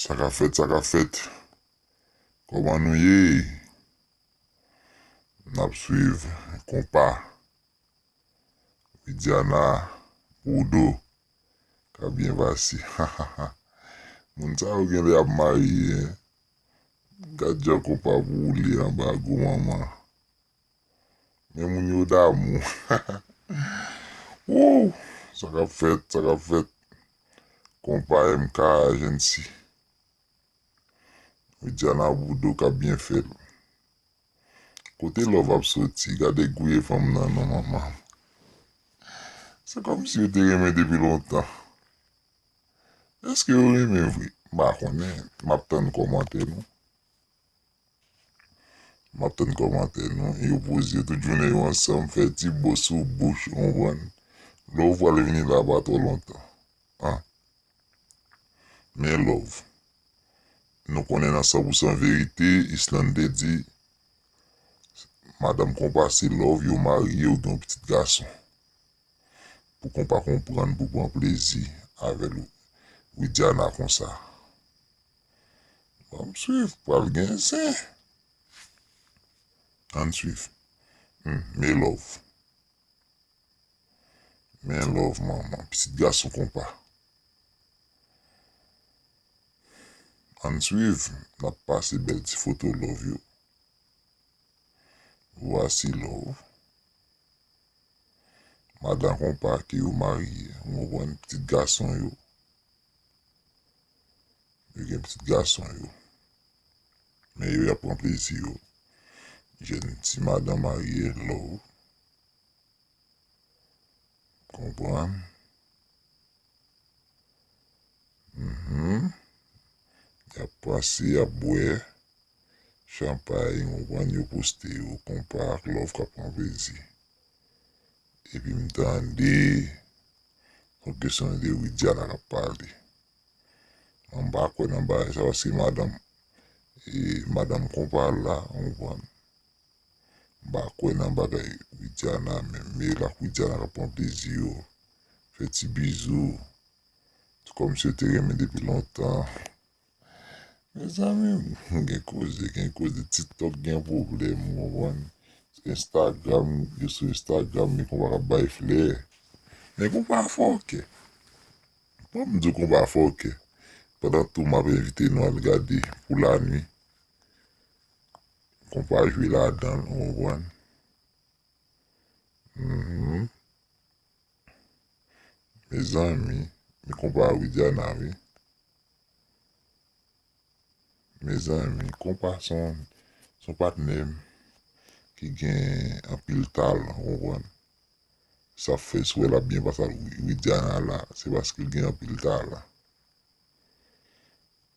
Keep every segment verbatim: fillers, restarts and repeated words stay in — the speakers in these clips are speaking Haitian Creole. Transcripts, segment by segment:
Sa k ap fèt, sa k ap fèt? Kòman nou ye? N ap swiv konpa. Widiana, Boudo, k ap byen pase. Moun sa yo genlè ap marye, en. Gad jan konpa boule anba gwo manman. Men moun yo damou. Woo! Sa k ap fèt, sa k ap fèt. Konpa M K Agency. Widiana Boudo k ap byen fè l. Kote love ap soti? Gade gouye fanm nan non, manman. Se kòmsi yo te renmen depi lontan. Èske yo renmen vre? M pa konnen. M ap tann kòmantè nou. M ap tann kòmantè nou. Yo poze tout jounen yo ansanm, fè ti bo sou bouch, ou konprann? Love pral vini la pa twò lontan. An. Men love. Nou konnen nan san pou san verite, Islande di, madanm konpa se love, yo marye, yo gen yon pitit gason. Pou konpa konprann, pou pran plezi avè l, Widiana konsa. Ban m swiv, pral gen zen. Ann swiv. Hmm, men love. Men love, manman. Pitit gason konpa. Ann swiv. N ap pase bèl ti foto love yo. Vwasi love. Madan konpa ke yo marye. Ou konprann? Pitit gason yo. Yo gen pitit gason yo. Men yo, y ap pran plezi yo. Jèn ti madan marye, love. Konprann? Mhm. Y ap pase, y ap bwè chanpay, konprann, yo poste yo, konpa ak love k ap pran plezi. Epi m tande, se yon kesyon de Widiana k ap pale. Mwen m pa kwè nan bagay sa, paske madanm, e, madanm konpa la, ou konprann. M pa kwè nan bagay Widiana menm, men l ak Widiana k ap pran plezi yo, fè ti bizou. Tout kòmsi yo te renmen depi lontan. Mezanmi, gen koze, gen koze. TikTok gen pwoblèm, ou konprann? Instagram, yo sou Instagram, men konpa k ap bay flè. Men konpa fòkè. Ban m di w konpa fòkè. Pandan tou, m ap envite nou al gade Pou la nuit. Konpa jwe ladan l, ou konprann? Mhm. Mezanmi, men konpa Widiana, wi. Mezanmi, konpa se yon, se yon patnè m ki gen anpil talan, ou konprann? Sa fè si w wè l ap byen pase ak Widiana la, se paske l gen anpil talan.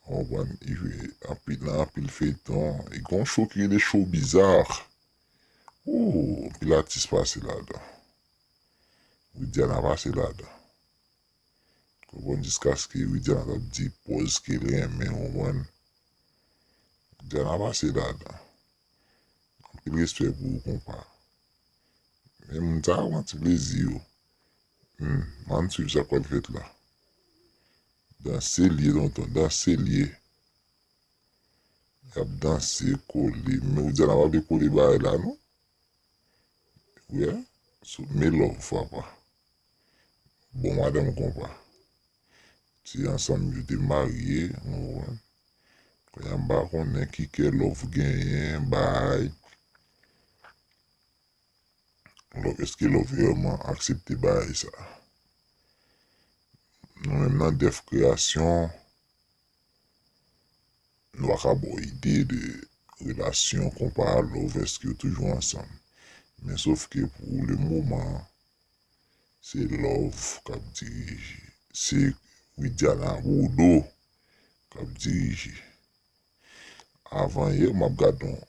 Ou konprann? Li jwe anpil nan anpil feyton. Li gen yon show ki rele Show Bizarre. Ooh, anpil atis pase ladan. Widiana pase ladan. Konprann, jiskaske Widiana t ap di pòz ke l renmen, ou konprann? Widiana pase ladan. Anpil respè pou ou, konpa. Men moun sa yo pran ti plezi yo. Hmm, ann swiv sa k pral fèt la. Danse l ye, tonton, danse l ye. Y ap danse, kole. Men Widiana pa vle kole bagay la, non. Wi, sou men love, papa. Bon, madanm konpa. Se ansanm yo te marye, ou konprann? Kounye a m pa konnen ki kè love genyen, bay. Love, èske love vrèman aksepte bagay sa? Nou menm nan Def Kreasyon, nou pa ka ba w ide de relasyon konpa a love, èske yo toujou ansanm. Men sof ke pou le moman, se love k ap dirije. Se Widiana Boudo k ap dirije. Avan yè, m ap gade yon,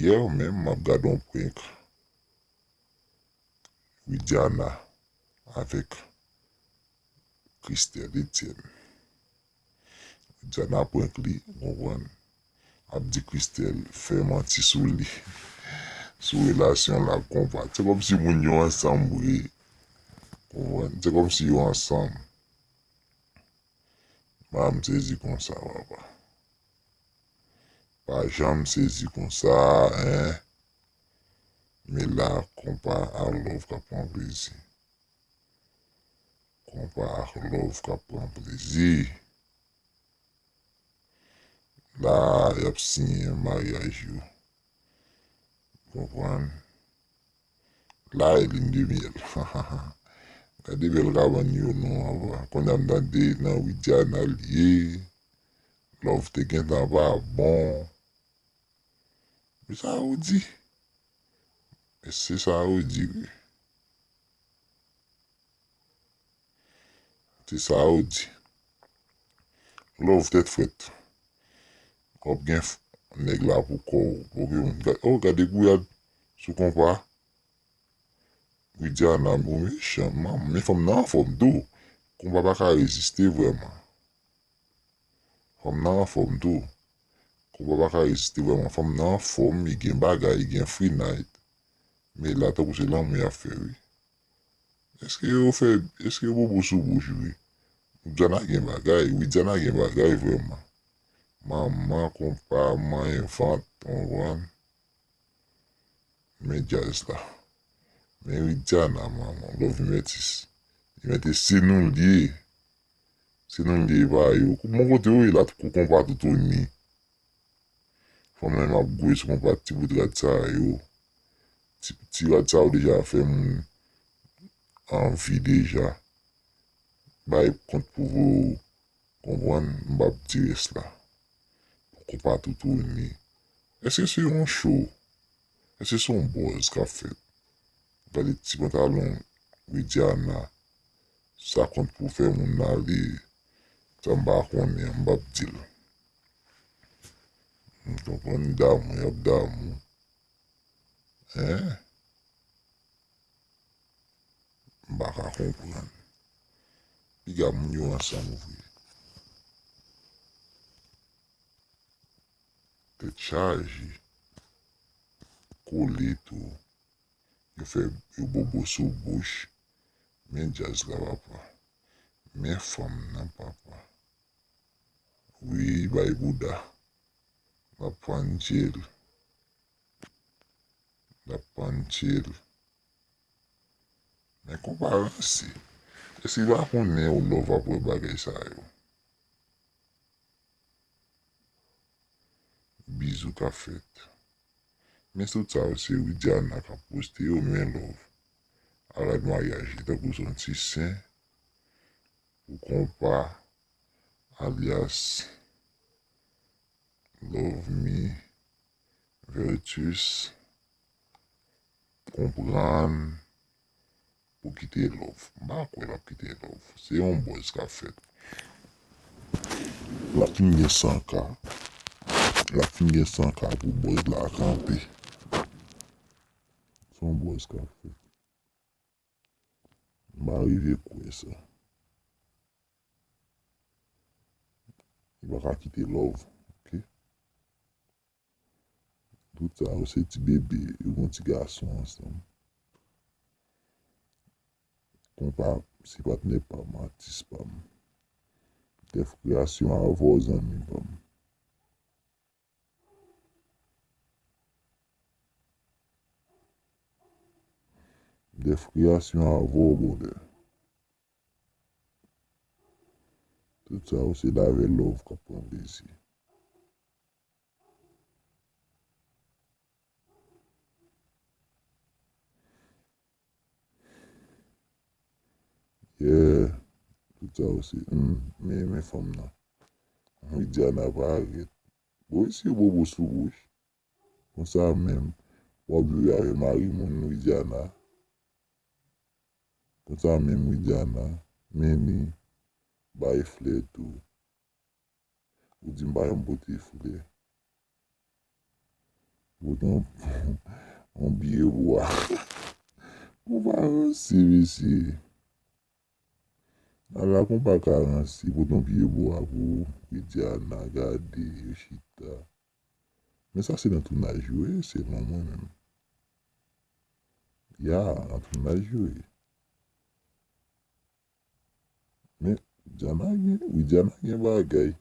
yè menm, m ap gade yon prank Widiana avèk Christelle Etienne. Widiana prank li, ou konprann? Ap di Christelle fè manti sou li, sou relasyon l ak konpa. Se kòmsi moun yo ansanm vre. Ou konprann? Se kòmsi yo ansanm. Mwen m sezi konsa, papa. Pa janm sezi konsa, en. Men la, konpa ak love k ap pran plezi. Konpa ak love k ap pran plezi. La, y ap siyen maryaj yo. Konprann? La e lin de myèl. Gade bèl kabann yo non, apa. Kounye a m tande nan Widiana l ye. Love te gentan pa bon. Men sa yo di. Men se sa yo di, wi. Se sa yo di. Love tèt frèt. W ap gen f-, nèg la pou kò w. Pou gen moun. Ga-, oh, gade gouyad sou konpa. Widiana, ou mechan, man. Men fanm nan anfòm tou. Konpa pa ka reziste vrèman. Fanm nan anfòm tou. Konpa pa ka reziste vrèman. Fanm nan anfòm, li gen bagay, li gen free night. Men la, tankou se lanmou y ap fè, wi. Èske yo fè, èske yo bobo sou bouch, wi? Widiana gen bagay, Widiana gen bagay vrèman. Manman, konpa, manyen vant, konprann? Men djaz la. Men Widiana, manman, love metis. Li mete se nou l ye. Se nou l ye pa yo. Bon kote yo ye la, kou konpa toutouni. Fanm nan m ap gwe sou konpa ti bout rad sa yo. Ti, ti rad sa yo deja fè moun anvi deja. Bay kont pou vre w, konprann, m p ap di rès la. Pou konpa toutouni. Èske se yon show? Èske se yon buzz k ap fèt? Gade ti pantalon Widiana. Sa kont pou fè moun ale. Sa m pa konnen, m p ap di l. M konprann damou, y ap damou. Hein? M pa ka konprann. Piga moun yo ansanm vre. Tèt chaje. Kole tou. Yo fè yo bobo sou bouch. Men djaz la, papa. Men fanm nan, papa. Wi, bay bouda. L ap pran djèl. L ap pran djèl. Men konpa ranse. Èske l pa konnen ou love ap wè bagay sa yo? Bizou k ap fèt. Men tout sa yo se Widiana k ap poste yo, men love. A rad maryaj li tankou se yon ti sen pou konpa alyas Love Me Vertus konprann pou kite love. M pa kwè l ap kite love. Se yon buzz k ap fèt. L ap fin gen san K. L ap fin gen san K pou buzz la kanpe. Se yon buzz k ap fèt. M pa rive kwè sa. Li pa ka kite love, oke? Tout sa yo se ti bebe, yo gon ti gason ansanm. Konpa se patnè pa m, atis pa m. Dèf Kreyasyon avè w, zanmi pa m. Dèf Kreyasyon avè w, brother. Tout sa yo se lavè love k ap pran plezi. Yeah. Tout sa yo se, hmm, men, men fanm nan. Widiana parèt. Bon, isi yo bobo sou bouch. Konsa menm, w ap jwe avè mari moun Widiana. Konsa menm Widiana, men li, bay flè tou. Ou di m pa janm pote flè. Pote yon, yon pye bwa. Ou pa ranse, mesye. Ala konpa ka ranse, pote yon pye bwa pou Widiana gade, yo chita. Men sa se nan tounaj yo ye, selon mwen menm. Ya, nan tounaj yo ye. Men, Widiana gen, Widiana gen bagay.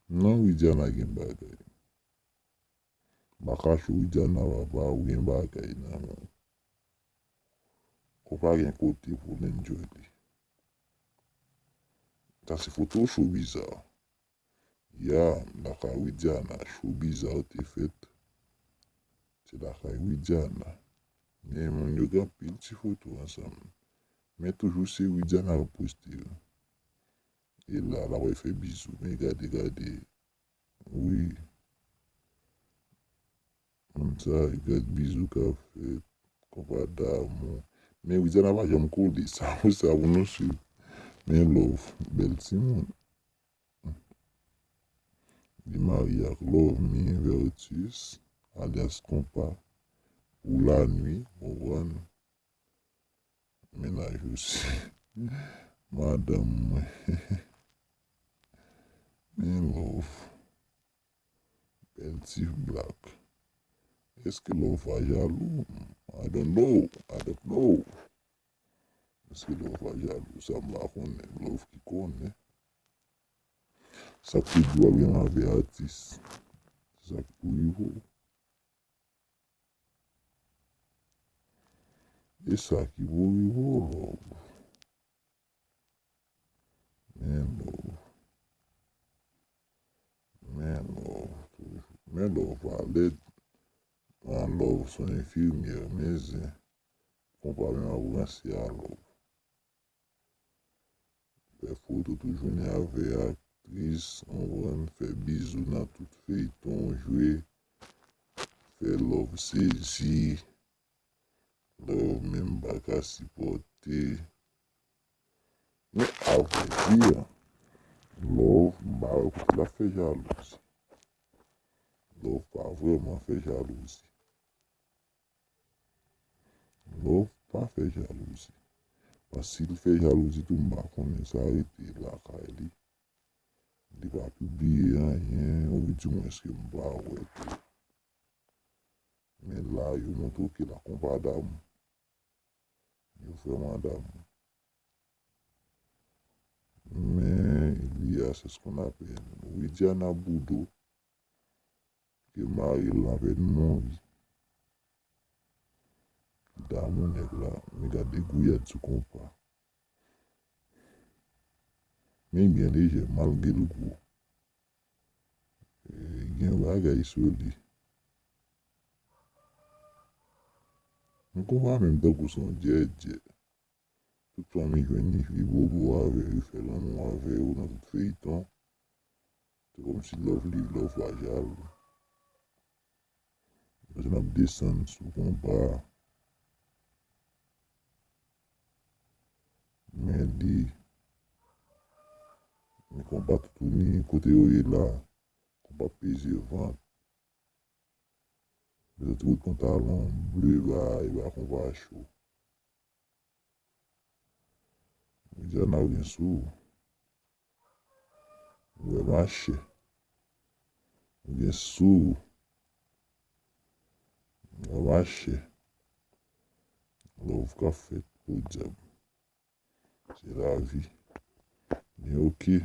Non, Widiana gen bagay. Baka cho Widiana papa, ou gen bagay nan men w. Ou pa gen kote pou l enjoy li. Sa se foto cho bizarre. Ya, lakay Widiana, cho bizarre te fèt. Se lakay Widiana. Men moun yo gen anpil ti foto ansanm. Men toujou se Widiana k ap poste yo. E la, la wè fè bizou. Men gade, gade. Wi. Moun sa, gad bizou k ap fèt. Konpa damou. Men Widiana pa janm kole. Sa, sa pou nou swiv. Men love, bèl timoun. Li marye ak Love Me Vertus, alyas Konpa, pou lanwi, ou konprann? Mennaj osi. Madanm mwen. Men Love. Bèl ti blak. Èske Love pa jalou? I don't know. I don't know. Èske Love pa jalou? Sa m pa konnen. Love ki konnen. Sa k pou di w ap gen avè atis. Se sa k pou rive w. E sa ki pou rive w, Love. Men Love. Men Love toujou. Men Love pa lèd. An Love se yon enfimyè, men zen. Konpa menm ap ranse a Love. Fè foto toujou nève aktris, konprann, fè bizou nan tout feyton jwe, fè Love sezi, Love menm pa ka sipòte. Men avrèdi, Love m pa wè kote l ap fè jalouzi. Love pa vrèman fè jalouzi. Love pa fè jalouzi. Paske si l fè jalouzi tou, m pa konnen sa rete lakay li. Li pa pibliye anyen, ou di mwen èske m pa wè tou. Men la, yo montre w ke la konpa damou. Yo vrèman damou. Men, il y a, c'est ce qu'on appelle Widiana Boudou. Ke mari l apèn mouri. Damou nèg la, men gade gouyad sou Konpa. Men li byen lejè, malgre l gwo. E, gen bagay sou li. M konprann menm tankou se yon djèdjè. Tout fanmi jwenn li, li bobo avè yo, li fè lanmou avè yo nan tout feyton. Se kòmsi Love li, Love pa jalou. Paske n ap desann sou Konpa. Men li, men Konpa toutouni kote yo ye la. Konpa peze vant. Yo soti bout pantalon ble ba, e ba Konpa cho. Widiana, ou gen sou ou. Ou wè machè. Ou gen sou ou. Ou wè machè. Love ka fèt pou dyab. Se lavi. Men oke.